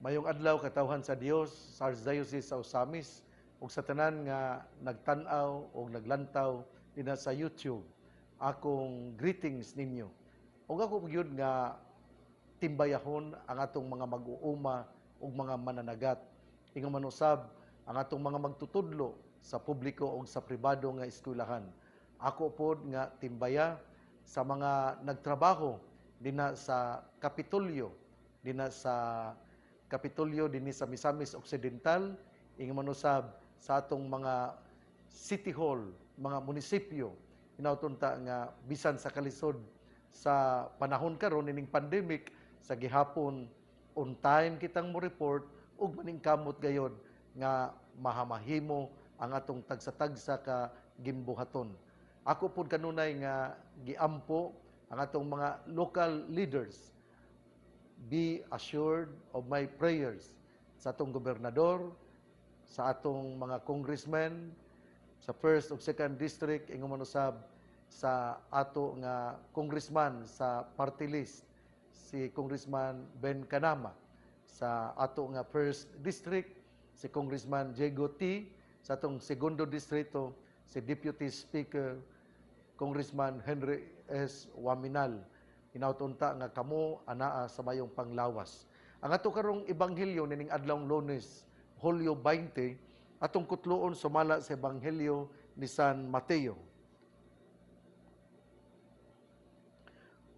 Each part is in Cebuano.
Mayong adlaw, katawhan sa Dios sa Archdiocese sa Ozamiz ug sa tanan nga nagtan-aw ug naglantaw dinha sa YouTube. Akong greetings ninyo. Ug ako gyud nga timbayahon ang atong mga mag-uuma ug mga mananagat. Ingon man usab ang atong mga magtutudlo sa publiko ug sa pribado nga eskwelahan. Ako pod nga timbaya sa mga nagtrabaho dinha sa Kapitolyo dinhi sa Misamis Occidental, ingon man usab sa atong mga city hall, mga munisipyo. Hinaut unta nga bisan sa kalisod sa panahon karon ining pandemic, sa gihapon on time kitang mo report ug maningkamot gayod nga mahamahimo ang atong tagsa-tagsa ka gimbuhaton. Ako pod kanunay nga giampo ang atong mga local leaders. Be assured of my prayers sa atong gobernador, sa atong mga congressmen, sa first ug second district, ingon man usab sa ato nga congressman sa party list, si Congressman Ben Canama, sa ato nga first district, si Congressman Diego Ty, sa atong segundo distrito, si Deputy Speaker Congressman Henry S. Oaminal. Hinaut unta nga kamo anaa sa mayong panglawas. Ang ato karong ebanghelyo nining adlawng Lunes, Hulyo 20, atong kutloon sumala sa Ebanghelyo ni San Mateo.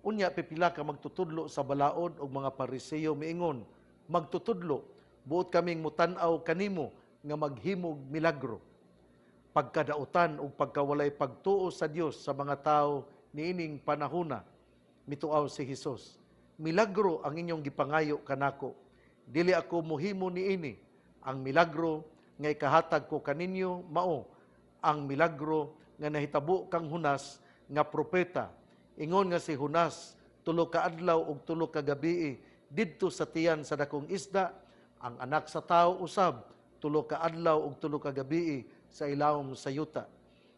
Unya pipila ka magtutudlo sa balaod og mga Pariseo miingon, "Magtutudlo, buot kaming mutan-aw kanimo nga maghimog milagro." "Pagkadautan ug pagkawalay pagtuo sa Dios sa mga tawo niining panahona," mituaw si Hesus. "Milagro ang inyong gipangayo kanako. Dili ako mohimo niini. Ang milagro nga ikahatag ko kaninyo mao ang milagro nga nahitabo kang Jonas nga propeta. Ingon nga si Jonas 3 ka adlaw ug 3 ka gabii didto sa tiyan sa dakong isda, ang Anak sa Tawo usab 3 ka adlaw ug 3 ka gabii sa ilawom sa yuta.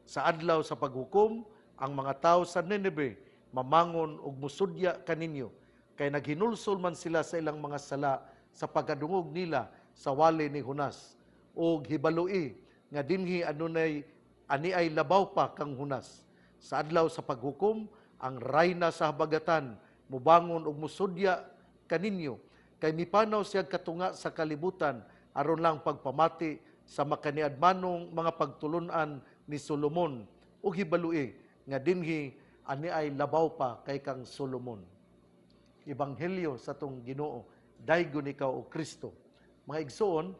Sa adlaw sa paghukom, ang mga tawo sa Nineve mamangon ug musudya kaninyo, kay naghinulsol man sila sa ilang mga sala sa pagkadungog nila sa wali ni Jonas. Ug hibaloi nga dinhi adunay ani ay labaw pa kang Jonas. Sa adlaw sa paghukom, ang rayna sa habagatan mubangon ug musudya kaninyo, kay mipanaw siya katunga sa kalibutan aron lang pagpamati sa makaniadmanong mga pagtulun-an ni Solomon. Ug hibaloi nga dinhi ani ay labaw pa kay kang Solomon." Ebanghelyo sa atong Ginoo. Daygon ikaw, o Kristo. Mga igsoon,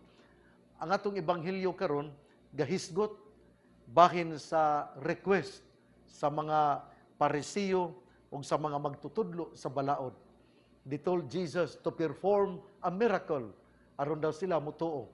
ang atong ebanghelyo karon gahisgot bahin sa request sa mga Parisiyo ug sa mga magtutudlo sa balaod. They told Jesus to perform a miracle aron daw sila mutuo.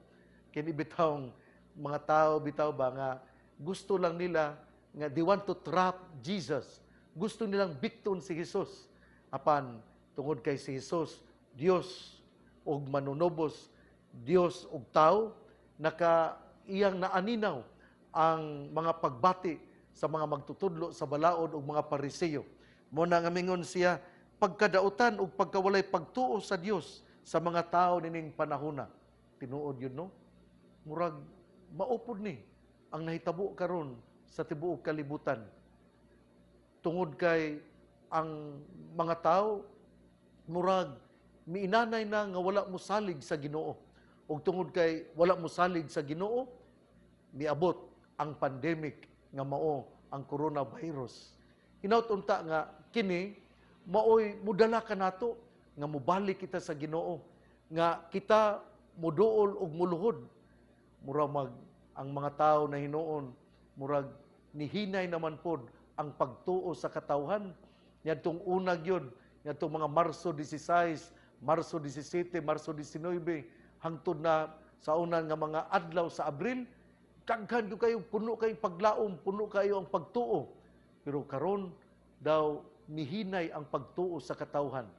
Kini bitawng mga tao bitaw ba nga gusto lang nila nga they want to trap Jesus. Gusto nilang bikton si Jesus. Apan tungod kay si Jesus Dios ug manunubos, Dios ug tao, naka iyang naaninaw ang mga pagbati sa mga magtutudlo sa balaod ug mga Parisiyo. Mo na nga mingon siya, "Pagkadautan ug pagkawalay pagtuo sa Dios sa mga tao nining panahona." Tinuod yun, no? Murag maupod ni ang nahitabo karon sa tibuok kalibutan. Tungod kay ang mga tao murag miinanay na nga wala mosalig sa Ginoo. Ug tungod kay wala mosalig sa Ginoo, miabot ang pandemic nga mao ang coronavirus. Hinaut unta nga kini maoy mudala kanato nga mobalik kita sa Ginoo, nga kita muduol ug muluhod. Mura mag ang mga tao na hinuon murag nihinay naman pod ang pagtuo sa katawhan niadtong una gyud, niadtong mga Marso 16, Marso 17, Marso 19, hangtod na sa unan nga mga adlaw sa Abril, daghan gyud kayo, puno kayo paglaom, puno kayo ang pagtuo. Pero karon daw nihinay ang pagtuo sa katawhan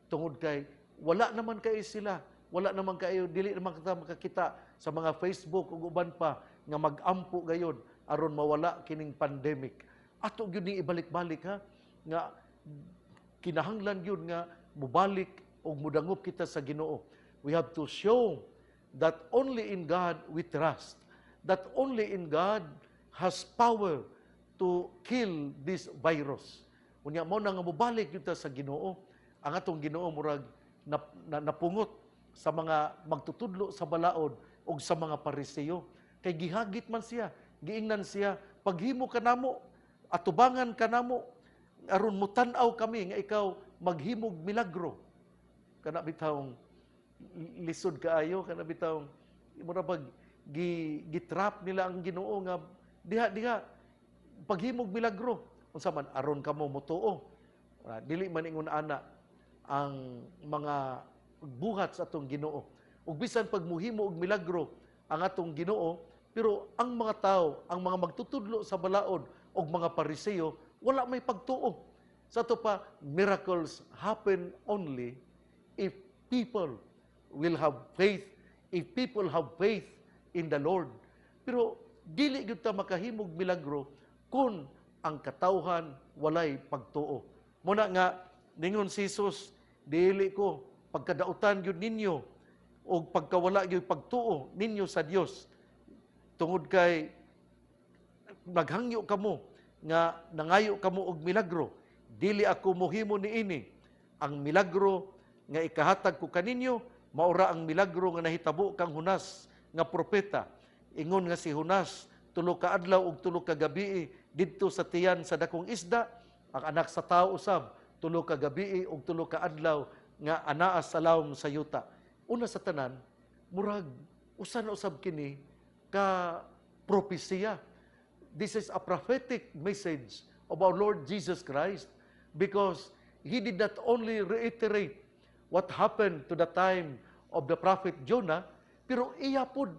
tungod kay wala naman kayo sila, wala naman kayo, dili naman kita makakita sa mga Facebook ug uban pa nga mag-ampo gayod aron mawala kining pandemic. Ato gyud ning ibalik-balik ha, nga kinahanglan gyud nga mobalik ug mudangop kita sa Ginoo. We have to show that only in God we trust, that only in God has power to kill this virus. Unya mao na nga mobalik gyud ta sa Ginoo. Ang atong Ginoo murag napungot sa mga magtutudlo sa balaod ug sa mga Pariseo. Kay gihagit man siya, giingnan siya, "Paghimo ka namo, atubangan ka namo, aron mutan-aw kami nga ikaw maghimog milagro." Kana bitawng lisod kaayo, kana bitawng mura bag gitrap nila ang Ginoo nga diha diha paghimog milagro, unsa man aron kamo motuo. Ah, dili man ingon ana ang mga buhat sa atong Ginoo. Ug bisan pag muhimo og milagro ang atong Ginoo, pero ang mga tao, ang mga magtutudlo sa balaod og mga Pariseo, wala may pagtuo. Sa ato pa, miracles happen only if people will have faith, if people have faith in the Lord. Pero dili gyud ta makahimog milagro kung ang katawhan walay pagtuo. Muna nga ningon si Jesus, "Dili ko pagkadautan gyud ninyo og pagkawala gyud pagtuo ninyo sa Dios tungod kay naghangyo kamo nga nangayo kamo og milagro. Dili ako mohimo niini. Ang milagro nga ikahatag ko kaninyo maura ang milagro nga nahitabo kang Jonas nga propeta. Ingon nga si Jonas 3 ka adlaw ug 3 ka gabii didto sa tiyan sa dakong isda, ang Anak sa Tao usab 3 ka gabii ug 3 ka adlaw nga anaa sa lawom sa yuta." Una sa tanan, murag usa na usab kini ka propesiya. This is a prophetic message of our Lord Jesus Christ because He did not only reiterate what happened to the time of the prophet Jonah, pero iya pod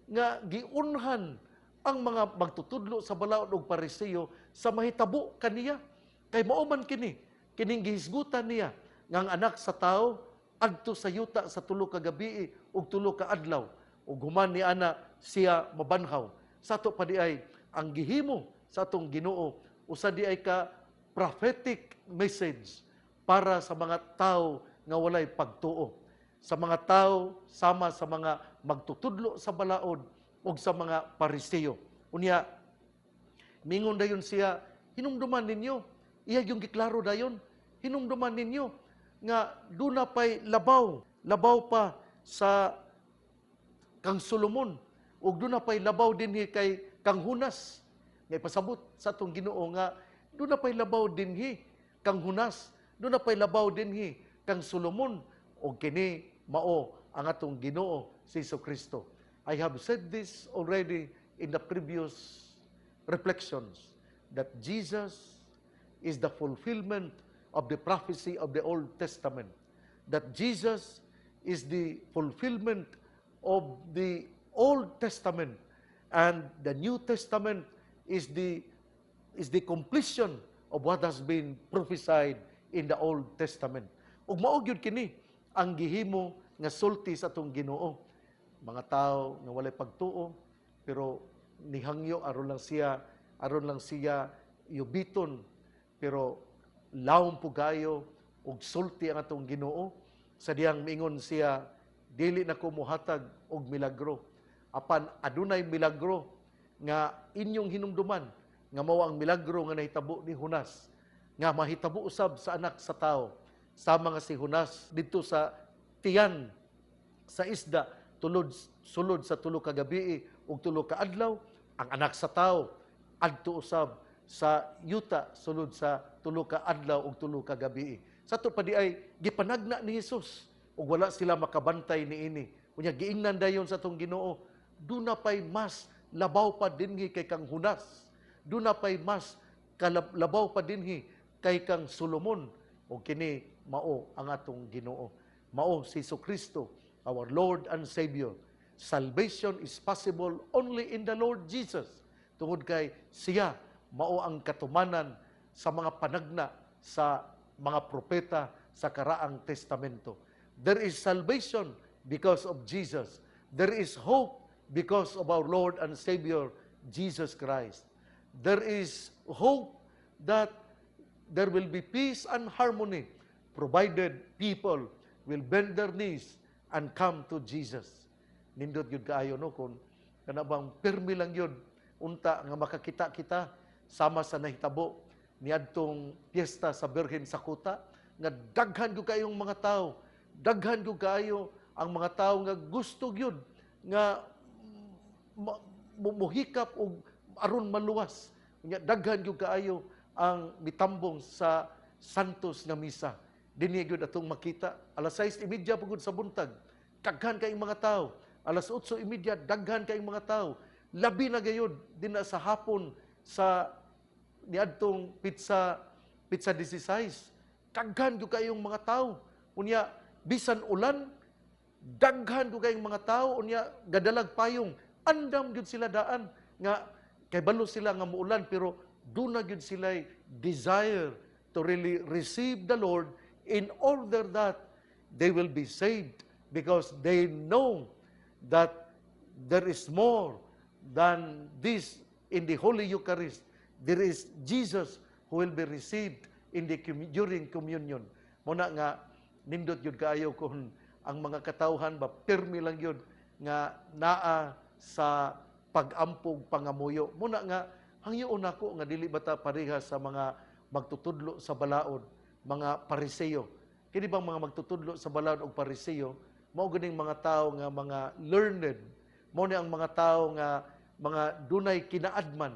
nga giunhan ang mga magtutudlo sa balaod ug Pariseo sa mahitabo kaniya. Kay mao man kini, kining gihisgutan niya nga ang Anak sa Tao adto sa yuta sa 3 ka gabii ug 3 ka adlaw ug human ni ana siya mabanhaw. Sa ato pa diay, ang gihimo sa atong Ginoo usa diay ka prophetic message para sa mga tao nga walay pagtuo, sa mga tao sama sa mga magtutudlo sa balaod ug sa mga Pariseo. Unya mingon dayon siya, "Hinumduman ninyo." Iya yung giklaro dayon, "Hinumduman ninyo nga duna pay labaw, labaw pa sa kang Solomon ug duna pay labaw dinhi kay kang Jonas." Nga ipasabot sa atong Ginoo nga duna pay labaw dinhi kang Jonas, duna pay labaw dinhi kang Solomon, ug kini mao ang atong Ginoo si Kristo. I have said this already in the previous reflections that Jesus is the fulfillment of the prophecy of the Old Testament, that Jesus is the fulfillment of the Old Testament and the New Testament is the completion of what has been prophesied in the Old Testament. Ug mao gyud kini ang gihimo nga sulti sa atong Ginoo. Mga tao nga walay pagtuo pero nihangyo aron lang siya yubiton, pero lawom po kayo og sulti ang atong Ginoo sa diyang miingon siya, "Dili na ko mohatag og milagro, apan adunay milagro nga inyong hinumduman nga mao ang milagro nga nahitabo ni Jonas nga mahitabo usab sa Anak sa Tao. Sama nga si Jonas didto sa tiyan sa isda tulod sulod sa 3 ka gabii ug 3 ka adlaw, ang Anak sa Tao adto usab sa yuta sulod sa 3 ka adlaw ug 3 ka gabii." Sa ato pa diay, gipanagna ni Hesus ug wala sila makabantay niini. Unya giingnan dayon sa atong Ginoo, duna pay mas labaw pa dinhi kay kang Jonas, duna pay mas labaw pa dinhi kay kang Solomon, ug kini mao ang atong Ginoo, mao si Kristo, our Lord and Savior. Salvation is possible only in the Lord Jesus tungod kay siya mao ang katumanan sa mga panagna sa mga propeta sa Karaang Testamento. There is salvation because of Jesus. There is hope because of our Lord and Savior Jesus Christ. There is hope that there will be peace and harmony provided people will bend their knees and and come to Jesus. Nindot gyud kaayo, no, kung kana bang pirmi lang yun unta nga makakita kita sama sa nahitabo niadtong piyesta sa Birhen sa Kuta nga daghan gyud kaayong mga tao, daghan gyud kaayo ang mga tao nga gusto gyud nga muhikap og aron maluwas. Nya daghan gyud kaayo ang mitambong sa Santos nga misa. Dinhi gyud atong makita, alas 6:30 pugod sa buntag, daghan kaayong mga tao. Alas 8:30, daghan kaayong mga tao. Labi na gayud dinha sa hapon sa niadtong petsa 16, daghan gyud kaayong mga tao. Unya bisan ulan, daghan gyud kayong mga tao. Unya gadalag payong, andam gyud sila daan nga kay balo sila nga muulan, pero duna gyud sila desire to really receive the Lord in order that they will be saved, because they know that there is more than this in the Holy Eucharist. There is Jesus who will be received during communion. Muna nga nindot gyud kaayo kung ang mga katawhan ba pirmi lang gyud nga naa sa pag-ampog, pangamuyo. Muna nga hangyoon nako nga dili bata pareha sa mga magtutudlo sa balaod, mga Pariseo. Kini bang mga magtutudlo sa balaod og Pariseo, mao ganing mga tao nga mga learned, mao ni ang mga tao nga mga dunay kinaadman.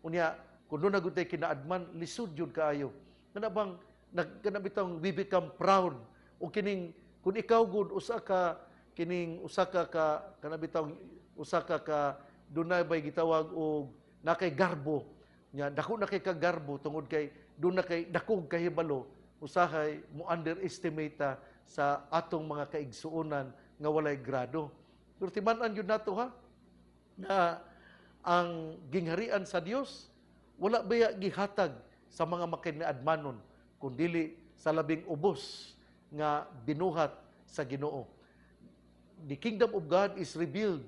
Unya kung duna gud tay kinaadman, lisod jud kaayo. Kana bang nag kana bitawng we become proud o kining kung ikaw gud usa ka kining usa ka ka kana bitawng usa ka ka dunay bay gitawag og nakay garbo nya, dako na kay kagarbo tungod kay duna kay dakog kahibalo, usahay mo underestimate ta sa atong mga kaigsuonan nga walay grado. Pero timan-an gyud nato ha na ang gingharian sa Dios wala baya gihatag sa mga makinaadmanon, kundili sa labing ubos nga binuhat sa Ginoo. The kingdom of God is revealed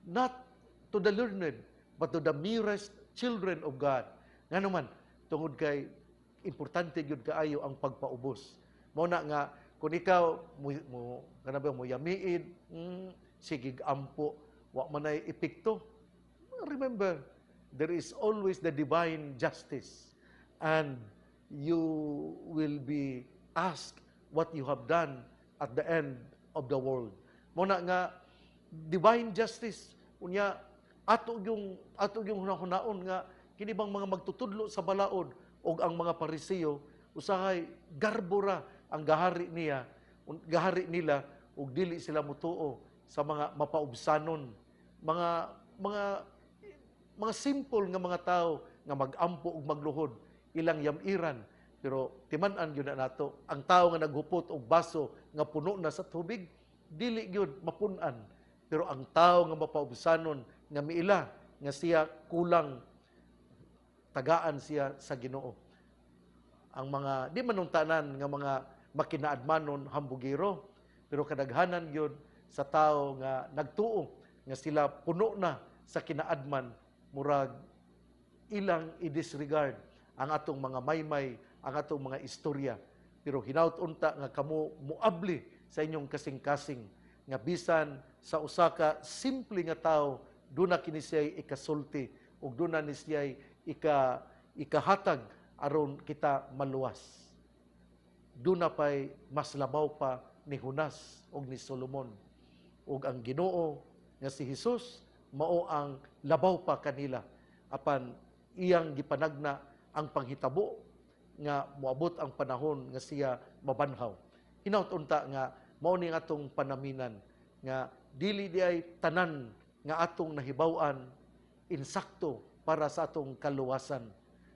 not to the learned but to the merest children of God. Ngano man, tungod kay importante gyud kaayo ang pagpaubos. Mao na nga kung ikaw mo kana ba mo yamiid, sige ampo, wa man ay epekto. Remember, there is always the divine justice and you will be asked what you have done at the end of the world. Mao na nga divine justice, unya ato yung hunahunaon nga kini bang mga magtutudlo sa balaod og ang mga Pariseo, usahay garbo ra ang gahari niya, gahari nila, ug dili sila mutuo sa mga mapaubsanon, mga simple nga mga tao nga mag-ampo ug magluhod, ilang yamiran. Pero timan-an gyud na nato, ang tao nga naghupot og baso nga puno na sa tubig, dili gyud mapun-an. Pero ang tao nga mapaubsanon nga miila nga siya kulang, tagaan siya sa Ginoo. Ang mga di man tanan nga mga makinaadmanon hambugiro, pero kadaghanan gyud sa tao nga nagtuo nga sila puno na sa kinaadman, murag ilang i-disregard ang atong mga maymay, ang atong mga istorya. Pero hinaut unta nga kamo muabli sa inyong kasing-kasing nga bisan sa usa ka simple nga tao, duna kini siya'y ikasulti ug duna ni siya'y ikahatag aron kita maluwas. Duna pay mas labaw pa ni Jonas ug ni Solomon. Ug ang Ginoo nga si Hesus mao ang labaw pa kanila, apan iyang gipanagna ang panghitabo nga moabot ang panahon nga siya mabanhaw. Hinaut unta nga mao ni atong panaminan nga dili di ay tanan nga atong nahibaw-an insakto para sa atong kaluwasan.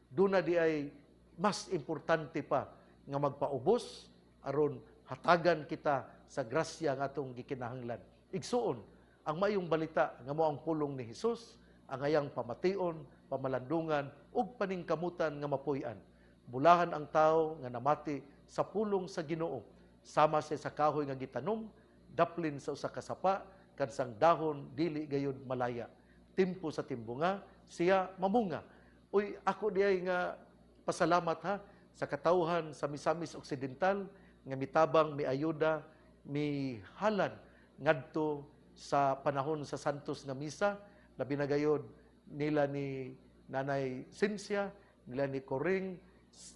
Duna di ay mas importante pa nga magpaubos aron hatagan kita sa grasya nga atong gikinahanglan. Igsuon, ang mayong balita nga mao ang pulong ni Hesus ang ayang pamation, pamalandungan ug paningkamutan nga mapuy-an. Bulahan ang tao nga namati sa pulong sa Ginoo, sama sa kahoy nga gitanom daplin sa usa ka sapa, kansang dahon dili gayud malaya. Timpo sa timbunga siya mamunga. Uy, ako diay nga pasalamat ha sa katawhan sa Misamis Occidental nga mitabang, miayuda, mihalad ngadto sa panahon sa Santos nga Misa, labi na gayod nila ni Nanay Cynthia, nila ni Coring,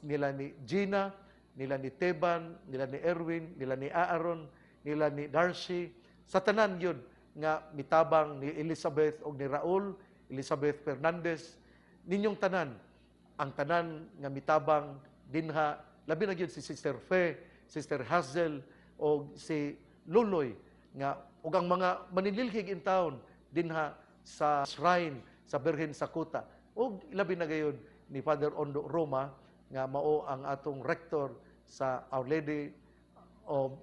nila ni Gina, nila ni Teban, nila ni Erwin, nila ni Aaron, nila ni Darcy, sa tanan yun nga mitabang ni Elizabeth og ni Raul, Elizabeth Fernandez, ninyong tanan, ang tanan nga mitabang dinha, labi na gyud si Sister Fe, Sister Hazel og si Luloy nga ug ang mga maninilhig in town dinha sa shrine sa Birhen sa Kuta, ug labi na gayud ni Father Ondo Roma nga mao ang atong rector sa Our Lady of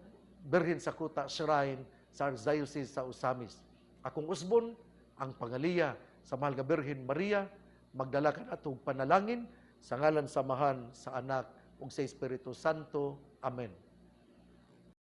Birhen sa Kuta Shrine sa Archdiocese sa Ozamiz. Akong usbon ang pangaliya sa Mahal nga Birhen Maria, magdala kanato og panalangin sa ngalan sa Amahan, sa Anak ug sa Espiritu Santo. Amen.